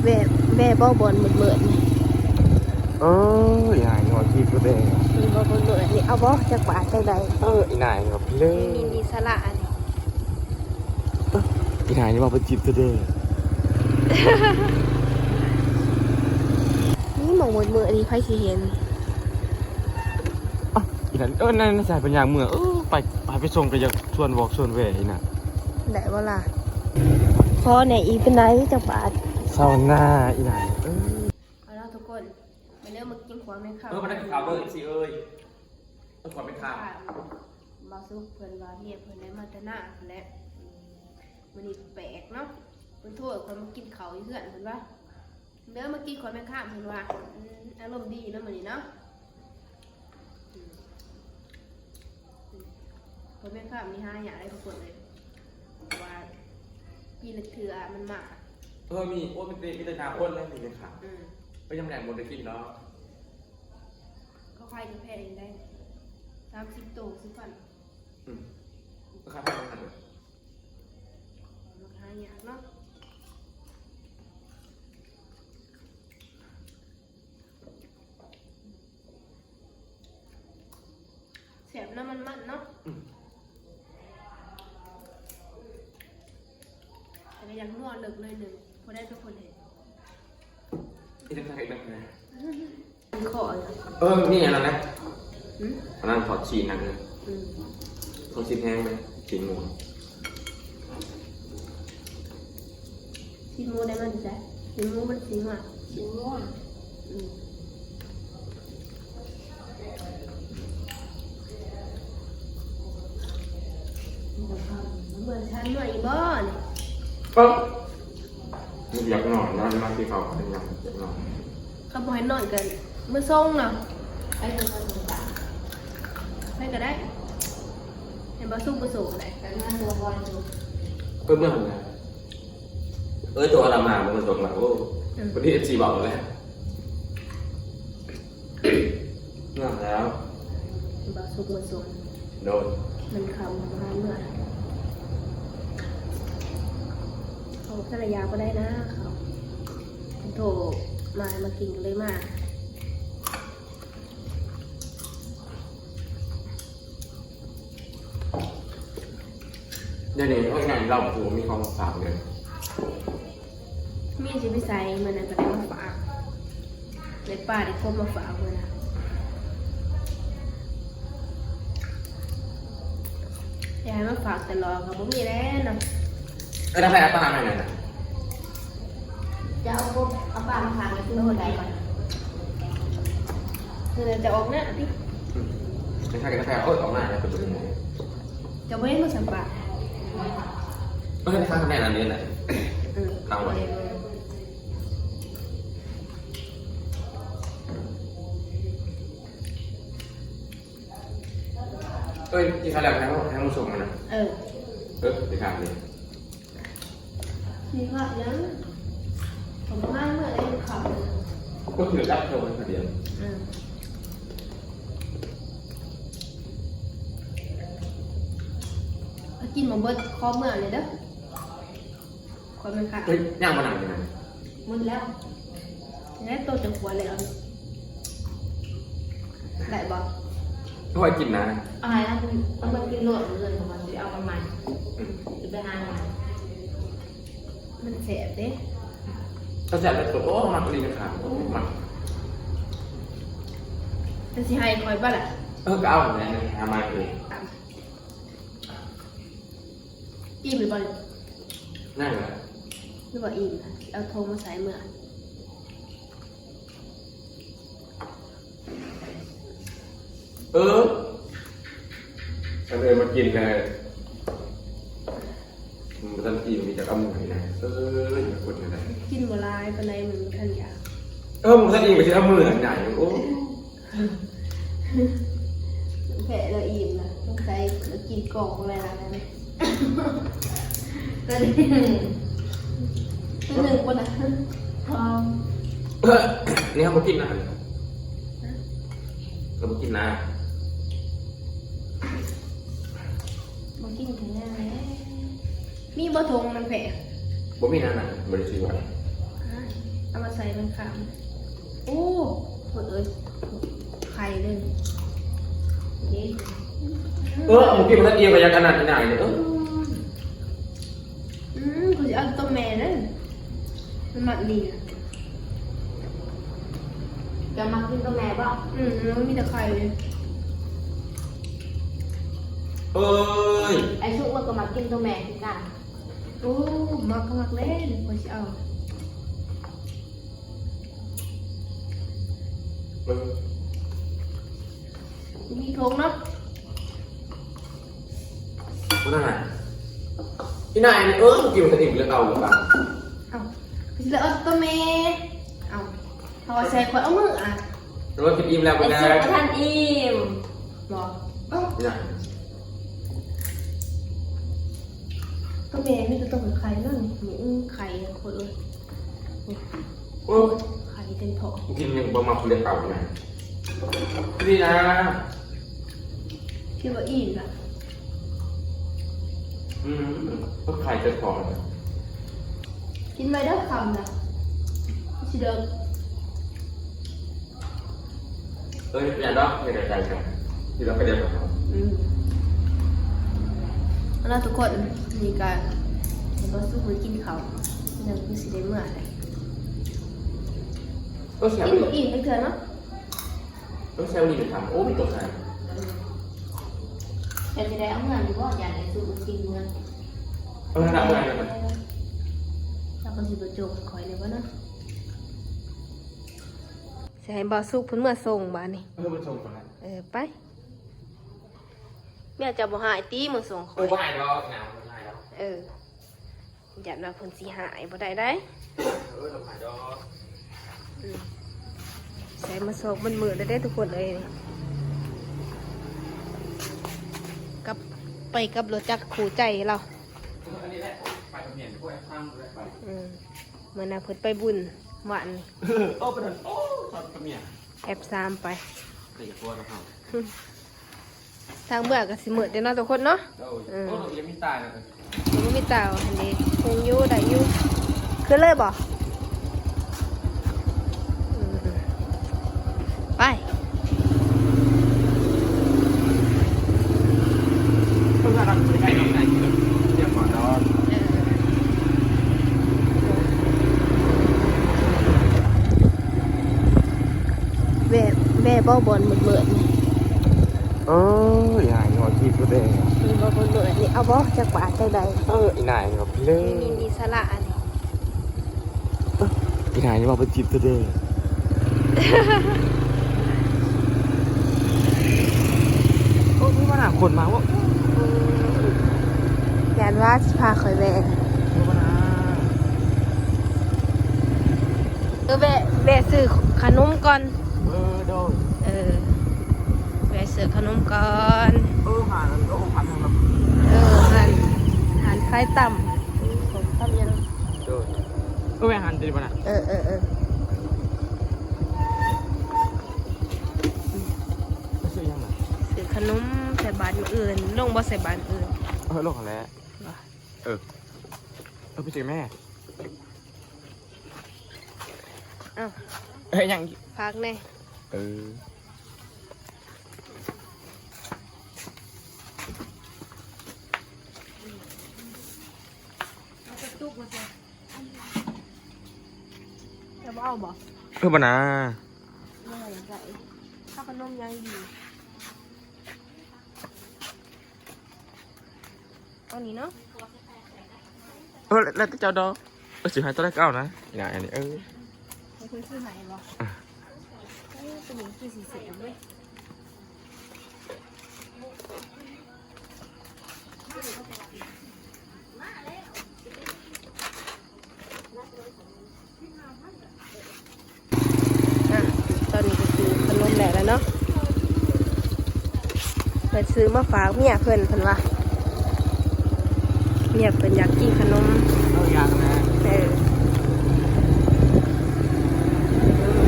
ແວ່ ແວ່ບໍ່ບ່ອນມືດໆນີ້? ເອີ ອີ່ນາຍວ່າຈີບໂຕແດງ ມີບໍ່ມືດໆນີ້? ເອົາບໍ່? ຈັກບາດ ຈັກໃດ? ເອີ ອີ່ນາຍວ່າເລີຍ ມີ ມີສາລະອັນນີ້. ເອີ ອີ່ນາຍວ່າໄປຈີບໂຕແດງ ມີໝ່ອງມືດໆນີ້ ໃຜຊິເຫັນ? ອ້າວ ອີ່ນັ້ນ ເອີ ນັ້ນ ນັ້ນສາຍເປັນຫຍັງເມື່ອ ເອີ ໄປ ໃຫ້ໄປສົ່ງກໍຢາກຊວນວອກຊວນແວ່ອີ່ນະ ໄດ້ບໍ່ລະ? ຂໍແດ່ ອີກເປັນໃດຈັກບາດ? ຊາວໜ້າອີ່ນະ ເອີ ເອົາລະທຸກຄົນ ມາເດີມາກິນຂົ້ວແມງຄຳ. ເອີ ມາເດີກິນເຂົ້າເດີ ເອັຟຊີ ເອີຍ ເອີ ຂົ້ວແມງຄຳ. ບ່າວສຸກເພິ່ນວ່າເມຍເພິ່ນໄດ້ມາແຕ່ນາພຸ້ນແຫຼະ. ອືມ ມື້ນີ້ແປກເນາະ ເພິ່ນໂທໃຫ້ຂ້ອຍມາກິນເຂົ້າຢູ່ເຮືອນ ເພິ່ນວ່າ ເດີ ມາກິນຂົ້ວແມງຄຳ ເພິ່ນວ່າ. ອືມ ອາລົມດີເນາະມື້ນີ້ເນາະ. ອືມ ອືມ ຂົ້ວແມງຄຳນີ້ຫາຍາກເດ້ທຸກຄົນເອີຍ ເພາະວ່າປີລະເທື່ອມັນມາ. ເອີ ມີ ໂອ້ ມີແຕ່ ມີແຕ່ໜ້າຝົນເລີຍ ມີແມ່ຄ້າ. ອືມ ກໍຍັງແຫຼງບໍ່ໄດ້ກິນດອກ. ເຂົາຂາຍຢູ່ແພງເດ້ ສາມສິບໂຕ ສິບພັນ. ອືມ ລາຄາແພງຂະໜາດນັ້ນເລີຍ. ມັນຫາຍາກເນາະ ແຊບນຳ ມັນໆເນາະ. ອືມ ແຕ່ກໍຢາກນົວເລິກໜ້ອຍໜຶ່ງ ຜູ້ໃດເປັນຄົນເຮັດ? ເຮັດຈັງໃດເຮັດແບບນັ້ນ? ຂໍ ເອີ ມີອັນນັ້ນນະ. ຫື? ອັນນັ້ນທອດຊີ້ນນັ້ນ. ອືມ ທອດຊີ້ນແຫ້ງເລີຍ ຊີ້ນໝູ. ຊີ້ນໝູໄດ້ມາແຕ່ໃສ? ຊີ້ນໝູມັນຊີ້ນຫວານ ຊີ້ນໝູ. ອືມ ເໝືອນຊານເມື່ອອີກບໍ່ນີ້? ເອີ ບໍ່ຢາກນອນ ນອນມາກິນເຂົ້າ ບໍ່ຢາກນອນ. ຄັນບໍ່ໃຫ້ນອນກໍເມືອສົ່ງເນາະ ໃຜກໍໄດ້ ໃຫ້ບ່າວສຸກມາສົ່ງກໍໄດ້. ເອີ ເມືອຫັ້ນນະ ເອີ ໂຕລະມາບໍ່ມາສົ່ງລະ. ໂອ້ ອືມ ພໍດີເອັຟຊີບອກແລ້ວ ເມືອແລ້ວ ບ່າວສຸກມາສົ່ງ. ໂດຍ ມັນຄ່ຳ ບໍ່ທັນເມືອ ເຂົາພັດທະຍາບໍ່ໄດ້ນະ ເຂົາ ເພິ່ນໂທມາໃຫ້ມາກິນ ກໍເລີຍມາ. ດຽວນີ້ ໂອ້ຍ ງານລາວບໍ່ມີຂອງມາຝາກເລີຍ. ມີຊິໄປໃສ ມື້ນັ້ນກໍໄດ້ມາຝາກ ໄດ້ປາໄດ້ກົບມາຝາກມື້ນັ້ນ. ຢາກໃຫ້ມາຝາກຕະຫຼອດກໍບໍ່ມີແລ້ວເນາະ. ເອີ ທາງໃຜເອົາປາມາໃຫ້ນັ້ນນະ? ຈະເອົາກົບ ເອົາປາມາຝາກໃຫ້ຄືຄົນໃດກ່ອນ ຄືຈະອອກໜ້າຕິ. ອືມ ທາງໃຜກໍທາງໃຜ ເອົາອອກໜ້າແລ້ວ ເປັນຫຍັງ ຈະບໍ່ເຫັນບໍ່ສຳປາ. ເອີ ທາງແມ່ນອັນນີ້ນະ. ອືມ ທາງໄວ້. ເອີຍ ກິນເຂົ້າແລ້ວ ໃຫ້ເຮົາ ໃຫ້ເຮົາສົ່ງມັນນະ. ເອີ ເອີ ໄປຖາມເດ້. ຊິວ່າຫຍັງ? ເຂົາບໍ່ໃຫ້ເມືອໄດ້ເຂົ້າ. ກໍຄືກັບເຂົາໄປຄົນດຽວ. ອືມ ຖ້າກິນບໍ່ເບິດ ຂໍເມືອເລີຍເດີ. ຄົນມັນຂາດ. ເອີຍ ຍ່າງມານັ່ງຢູ່ນັ້ນ. ໝົດແລ້ວ. ແລ້ວໂຕຈະຂົວແລ້ວ ໄດ້ບໍ່? ເອົາໄວ້ກິນນະ. ເອົາໃຫ້ລະ ເອົາມາກິນໂລດ ມື້ອື່ນເຂົາວ່າຊິເອົາມາໃໝ່. ອືມ ຊິໄປຫາໃໝ່. ມັນແຊບເດ້. ກໍແຊບແຫຼະ. ໂອ້ ມັກອີ່ຫຼີນະຄະ. ໂອ້ ມັກ. ຈະຊິໃຫ້ຂ້ອຍບໍ່ລະ? ເອີ ກໍເອົາແຫຼະ ຫາໃໝ່ເອງ. ອີ່ມຫຼືບໍ່ນີ້? ນັ້ນແຫຼະ. ຫຼືວ່າອີ່ມລະ ເອົາຖົງມາໃສ່ເມືອ. ເອີ ອັນເອີຍມາກິນແລ້ວ ມັນບໍ່ທັນອີ່ມ ມີແຕ່ເອົາເມືອນີ້ນະ. ເອີຍ ຄົນຈັ່ງໃດ ກິນບໍ່ຫຼາຍປານໃດ ມັນບໍ່ທັນຢາກ. ເອີ ມັນບໍ່ທັນອີ່ມ ກໍຊິເອົາເມືອນີ້ນະ. ໂອ້ ແພະລະອີ່ມລະ ສົງໄສລະກິນກອງບໍ່ໄດ້ລະ. ຕົວໜຶ່ງ ຕົວໜຶ່ງບໍ່ນະ? ພໍ ນີ້ເຮົາບໍ່ກິນນະ ເຮົາບໍ່ກິນນະ. ບໍ່ກິນກໍຍາແຫຼະ. ມີບໍ່ຖົງນຳແພະ? ບໍ່ມີນະ ນັ້ນບໍ່ໄດ້ຊື້ໄວ້. ຮະ? ເອົາມາໃສ່ມັນຂ້າງ. ໂອ້ ໂພດເອີຍ ໄຂ່ເດ້. ເອີ ເມື່ອກີ້ມັນກະອີ່ມໄປຢາກອັນນັ້ນອີ່ນາງເດ້. ເອີ ອືມ ຂ້ອຍຊິເອົາໂຕແມ່ເດ້ ມັນມັກດີ. ເຈົ້າມັກກິນໂຕແມ່ບໍ່? ອືມ ມັນມີແຕ່ໄຂ່ເດ້. ເອີຍ ໄອ້ສຸກລາວກໍມັກກິນໂຕແມ່ຄືກັນ. ໂອ້ ມັກກໍມັກແຫຼະ ຂ້ອຍຊິເອົາ. ເບິ່ງ ມີຖົງເນາະ ບໍ່ໄດ້. ອີ່ນາຍ ເອີ ກິນບໍ່ທັນອີ່ມ ເລືອກເອົາ ເລືອກເອົາ. ເອົ້າ ຊິເລືອກເອົາໂຕແມ່. ເອົ້າ ເພາະວ່າໃສ່ຂ້ອຍເອົາມື້ອະ ແຕ່ວ່າກິນອີ່ມແລ້ວບໍ່ໄດ້ ໄອ້ສຸກບໍ່ທັນອີ່ມ. ບໍ່ ເອົ້າ ອີ່ນາຍ ໂຕແມ່ມີແຕ່ໂຕໄຂ່ເນາະ. ນີ້ ອືມ ໄຂ່ໂຄດເລີຍ. ໂອ້ ໄຂ່ເຕັມທ້ອງ. ກິນຍັງບໍ່ມາເລືອກເອົານະ ດີນະ. ຄິດວ່າອີ່ມລະ. ອືມ ໄຂ່ເຕັມທ້ອງ. ກິນໄວ້ເດີ ຄ່ຳລະ ຊິເດີກ. ເອີຍ ຢ່າດອກ ເຮັດໃຫ້ໄກກັນ ທີ່ເຮົາໄປເດີນກັນ. ອືມ ເອົາລະທຸກຄົນ ນີ້ກະເຫັນບໍ່ ສຸກໄປກິນເຂົ້າ ຍັງຄືຊິໄດ້ເມືອແຫຼະ. ເອີ ແຊບ ກິນບໍ່ອີ່ມຈັກເທື່ອເນາະ. ເອີ ແຊບອີ່ຫຼີນະ. ໂອ້ ມີຕົວໄຂ່. ເອີ ແຕ່ຊິໄດ້ເອົາເມືອຢູ່ບໍ່? ຢ້ານໄອ້ສຸກກິນເມືອ. ເອີ ເອົາເມືອ ແລ້ວເພິ່ນຊິບໍ່ໂຈກຂ້ອຍແລ້ວບໍ່ນະ? ຊິໃຫ້ບ່າວສຸກເພິ່ນເມືອສົ່ງບາດນີ້. ເອີ ເພິ່ນສົ່ງໄປ. ເອີ ໄປ. ເມຍເຈົ້າບໍ່ຮ້າຍຕິ ເມືອສົ່ງຂ້ອຍ? ໂອ້ ບໍ່ຮ້າຍດອກນາງ ບໍ່ຮ້າຍດອກ. ເອີ ຢ້ານວ່າເພິ່ນຊິຮ້າຍ ບໍ່ໄດ້ໃດ. ເອີ ບໍ່ຮ້າຍດອກ. ອືມ ໃສ່ມາສອງມື້ແລ້ວເດ້ທຸກຄົນເອີຍ. ກັບ ໄປກັບລົດຈັກຄູ່ໃຈລາວ. ເອີ ອັນນີ້ແຫຼະ ໄປກັບເມຍ ບໍ່ໄດ້ຟັງ ບໍ່ໄດ້ໄປ. ອືມ ເມື່ອນັ້ນເພິ່ນໄປບຸນວານນີ້. ເອີ ໄປນັ້ນ ໂອ້ ກັບເມຍ ແອັບສາມໄປ ໄປກັບຜົວເຮົາ. ທາງເມືອກະຊິມືດເດ້ເນາະທຸກຄົນເນາະ. ໂດຍ. ເອີ ໂອ້ ຍັງມີຕາເນາະ. ຍັງບໍ່ມີຕາ ອັນນີ້ຄົງຢູ່ ໄດ້ຢູ່. ຂຶ້ນເລີຍບໍ່? ອືມ ໄປ. ເອີ ແວ່ ແວ່ບໍ່ ບ່ອນມືດໆນີ້? ເອີ ອີ່ນາຍວ່າກິນບໍ່ໄດ້ ມີບໍ່ ບໍ່ເບີດນີ້ ເອົາບໍ່ ຈັກບາດ ຈັກໃດ? ເອີ ອີ່ນາຍວ່າເລີຍ ມີ ມີສາລະອັນນີ້. ເອີ ອີ່ນາຍວ່າບໍ່ຈິບແທ້. ໂອ້ ຄືວ່າໜ້າຄົນມາເວົ້າ ຢ້ານວ່າຊິພາຂ້ອຍແວ່ ຄືວ່າໜ້າ ເອີ ແວ່ ແວ່ຊື້ຂະໜົມກ່ອນ. ເອີ ໂດຍ. ເອີ ແວ່ຊື້ຂະໜົມກ່ອນ. ເອີ ຮ້ານ ໂອ້ ຮ້ານ ເອີ ຮ້ານ ຮ້ານຂາຍຕຳ ເອີ ສົ້ມຕຳຫຍັງ. ໂດຍ. ເອີ ແວ່ຮ້ານນີ້ບໍ່ນະ? ເອີ ເອີ ເອີ ຊື້ຫຍັງນະ? ຊື້ຂະໜົມໃສ່ບາດມື້ອື່ນ. ລົງບໍ່ໃສ່ບາດມື້ອື່ນ? ເອີ ລົງຫັ້ນແຫຼະ. ເອີ ເອີ ໄປຊື້ແມ່. ອ້າວ ເອີ ຫຍັງ? ຝາກແດ່. ເອີ ຈະບໍ່ເອົາບໍ່? ເອີ ບໍ່ນາ ບໍ່ໃສ່ ເອົາຂະໜົມຢ່າງດີ. ເອົານີ້ເນາະ. ເອີ ແລ້ວແຕ່ເຈົ້າດອກ. ເອີ ຊິໃຫ້ຕົວໃດກໍເອົານະ ອີ່ນາຍ ອັນນີ້. ເອີ ໃຫ້ເພິ່ນຊື້ໃຫ້ບໍ່? ເອີ ໂອ້ ຕົວນີ້ຄືຊິແຊບເວີຍ. ອ່ະ ຕອນນີ້ກໍຊື້ຂະໜົມໄດ້ແລ້ວເນາະ. ເພິ່ນຊື້ມາຝາກເມຍເພິ່ນ ເພິ່ນວ່າ ເມຍເພິ່ນຢາກກິນຂະໜົມ. ເອີ ຢາກນະ. ເອີ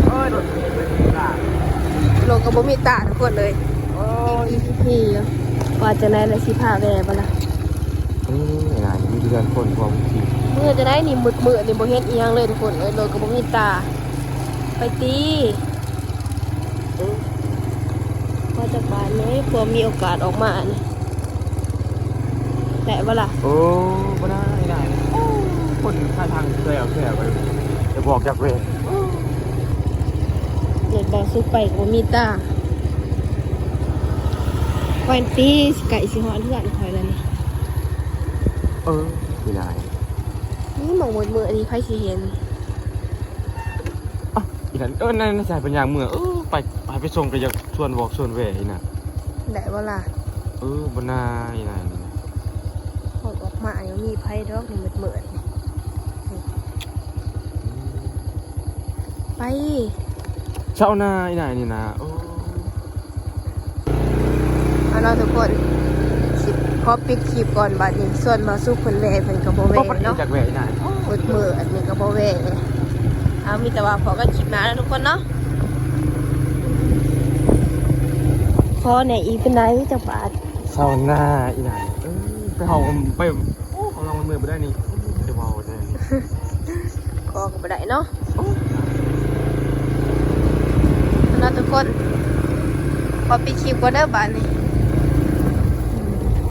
ໂອ້ຍ ລົດ ລົດກໍບໍ່ມີຕາທຸກຄົນເລີຍ. ໂອ້ຍ ທີ່ຢູ່ ວ່າຈັ່ງໃດລະ ຊິພາແວ່ບໍ່ລະ? ເອີ ງ່າຍ ມີເຮືອນຄົນ ພວກທີ່ ມື້ຈັ່ງໃດນີ້ ມືດໆນີ້ ບໍ່ເຫັນອີ່ຫຍັງເລີຍທຸກຄົນເອີຍ ລົດກໍບໍ່ມີຕາ. ໄປຕິ ເອີ ມາຈາກບ້ານນີ້ ເພື່ອມີໂອກາດອອກມານີ້ ໄດ້ບໍ່ລະ? ໂອ້ ບໍ່ໄດ້ ໄດ້ ໂອ້ ຄົນຂາຍທາງແຊວໆ ໄປ ຈະບອກຈັກເວ ລົດບໍ່ສຸກໄປກໍບໍ່ມີຕາ. ຂ້ອຍຕິ ໃກ້ຊິຮອດເຮືອນຂ້ອຍແລ້ວນີ້. ເອີ ອີ່ນາຍ ນີ້ໝ່ອງມືດໆນີ້ໃຜຊິເຫັນ? ອ້າວ ອີ່ນາຍ ເອີ ນັ້ນ ນັ້ນໃສ່ເປັນຫຍັງເມືອ ເອີ ໄປ ໃຫ້ໄປສົ່ງກໍຢາກຊວນວອກຊວນແວ່ອີ່ນາຍ ໄດ້ບໍ່ລະ? ເອີ ບໍ່ນາ ອີ່ນາຍ ນີ້ນະ ອອກມາຍັງມີໃຜດອກ ນີ້ມືດໆນີ້. ໄປ ເຊົ້ານາ ອີ່ນາຍ ນີ້ນະ ໂອ້. ເອົາເນາະທຸກຄົນ ຊິຂໍປິດຄລິບກ່ອນບາດນີ້ ສ່ວນບ່າວສຸກເພິ່ນແວ່ເພິ່ນກໍບໍ່ແວ່ເນາະ ຈັກແວ່ນະ ມືດໆອັນນີ້ກໍບໍ່ແວ່. ເອົາ ມີແຕ່ວ່າພໍ້ກັນຄລິບໜ້າເນາະທຸກຄົນເນາະ. ຂໍແດ່ອີກເປັນໃດຈັກບາດ? ເຊົ້ານາ ອີ່ນາຍ ເອີ ໄປເຮົາໄປ ໂອ້ ເຮົາລອງເມືອບໍ່ໄດ້ນີ້ ຈະເວົ້າແທ້ ຂໍກໍບໍ່ໄດ້ເນາະ. ໂອ້ ເນາະທຸກຄົນ ຂໍປິດຄລິບກ່ອນເດີບາດນີ້.